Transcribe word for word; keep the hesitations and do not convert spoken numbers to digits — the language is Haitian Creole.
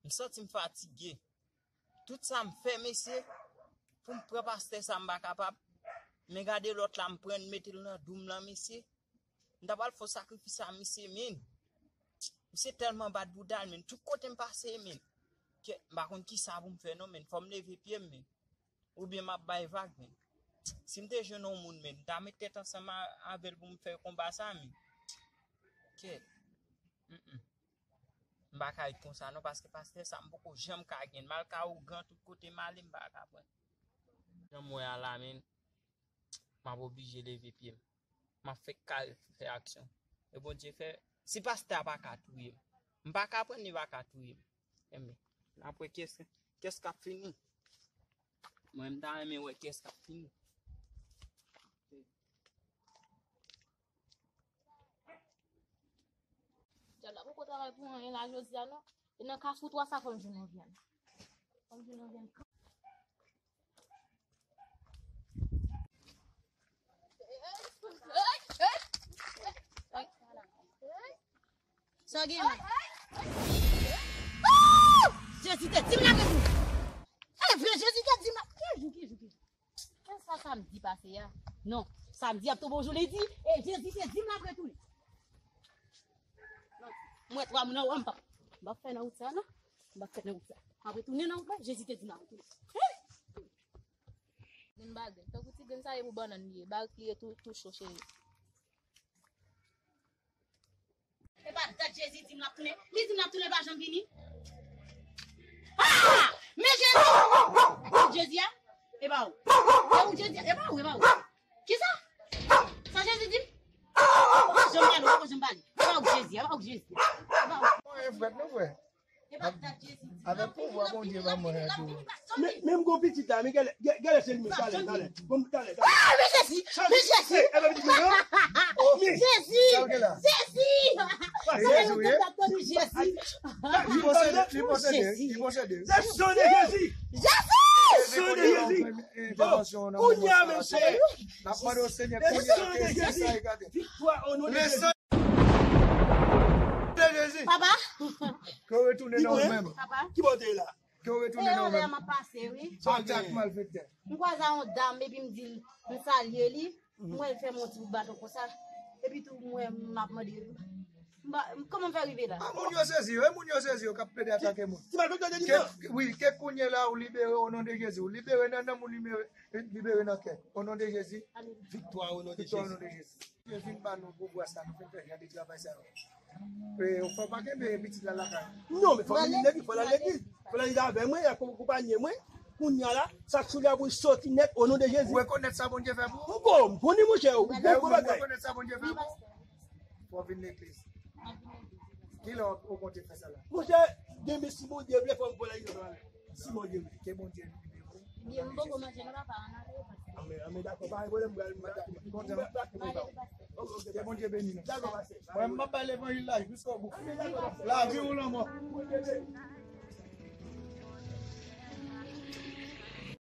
M santi m fatige. Tout sa m fè, mesye, pou m pran pastè sa, m pa kapab. Men gade lòt la, m pran l, m mete l nan dou m lan, mesye. M ta pral fè sakrifis a misye, men. Misye tèlman bat bouda l, men. Tout kote m pase, men. Ke, m pa konn ki sa pou m fè, non, men. Fò m leve pye m, men. Oubyen m ap bay vag, men. Si m te jwenn yon moun, men, m ta met tèt ansanm a- avè l pou m fè konba sa, men. Kèt. Mm, mm. M pa ka ret konsa non, paske pastè sa m poko janm ka gen. M al ka ougan tout kote m ale, m pa ka pran. Jan m wè a la, men, m ap oblije leve pye m. M ap fè kare fè aksyon. E Bondye fè, si pastè a pa ka touye m, m pa ka pran, li pa ka touye m. Enben, n ap wè kiyès, kiyès k ap fini. Mwen, m ta renmen wè kiyès k ap fini. Dyab la poko travay pou anyen la jodi a non. E nan kafou twa sa fò m jwenn yon vyann. Fò m jwenn yon vyann. Sa gen la? Oh! Jezi te di m la vre tou. E vre, Jezi te di m la. Ki jou, ki jou, ki jou? Kisa samdi pase a? Non, samdi ap tonbe yon jou ledi, e Jezi te di m l ap retounen. Non, mwen twa moun anwo, m p ap, m p ap fè nan wout sa, non. M p ap fè nan wout sa. M ap retounen nan wout la, Jezi te di m l ap retounen. Grenn bagay, tankou ti grenn sa ye pou bannann li ye, barik li ye tou, tou cho, cheri. E pa dat Jezi di m l ap tounen. Li di m l ap tounen, pa janm vini. Ah! Men Jezi! Jezi a? E pa ou. E ou Jezi a? E pa ou, e pa ou. Kisa? Sa Jezi di m? Ou pa janm pale, ou pa janm pale. E pa ou Jezi a, e pa ou Jezi a. E pa ou. Mwen frèt nou frè. E pa dat Jezi di m l ap vini, l ap vini, l ap vini, l ap vini, pa janm vini. Men, men m gon pitit la, men gade, gade, gade se li menm, talè, talè. Bon, talè, talè. Ah, men Jezi! Men Jezi! Hey, e pa pitit mwen, non? Oh, men Jezi! Sa w gen la? Jezi! Jezi, wi. Li posede, li posede, li posede. Le sang de Jésus! Jezi! Le sang de Jésus! Oh, kounye a menm, Senyè. N ap mande w, Senyè, kounye a, ke sa e gade. Viktwa o non de Jezi. De Jezi. Papa. Ke w retounen nan ou menm. Papa. Ki bò w te ye la? Ke w retounen nan ou menm. E anlè a m ap pase, wi. Sa w te ak malfektè. M kwaze a yon dam, epi m di l, m salye li. M wè l fè m yon ti bout baton konsa. Epi tou, m wè m ap mande, m pa, kòman m fè rive la? A, moun yo sezi yo, e moun yo sezi yo k ap plede atake moun. Ti malfektè te di sa. Wi, ke kounye la ou libere o non de Jezi. Ou libere nan nanm ou, libere, libere nan kè. O non de Jezi. Viktwa o non de Jezi. Viktwa o non de Jezi. Yo fin ba nou pouvwa sa, nou fin fè jan de travay sa yo. E, ou fè pa kenbe pitit la lakay. Non, men fò l al legliz, fò l al legliz. Fò l al legliz avè mwen, y ap akonpaye mwen. Kounye a la, sa k sou li a pou l soti nèt, o non de Jezi. Ou rekonèt sa Bondye fè pou ou? M ko, m konnen, monchè, ou bon gwo bagay. Ou rekonèt sa Bondye fè pou ou? Fò w vin legliz. Kilè ou konte fè sa la? Monchè, demen si Bondye vle, fò m pran legliz la. Si Bondye vle. Ke Bondye libere w. Byen, m poko manje non, papa, ann ale, papa. Anmè, anmè, dakò, pa gen pwoblèm, m pral, m pral, m pral, m pral, m pral. Ke Bondye beni nou. Dakò, pastè. Mwen, m ap bay levanjil la jiskobou. Lavi ou lanmò.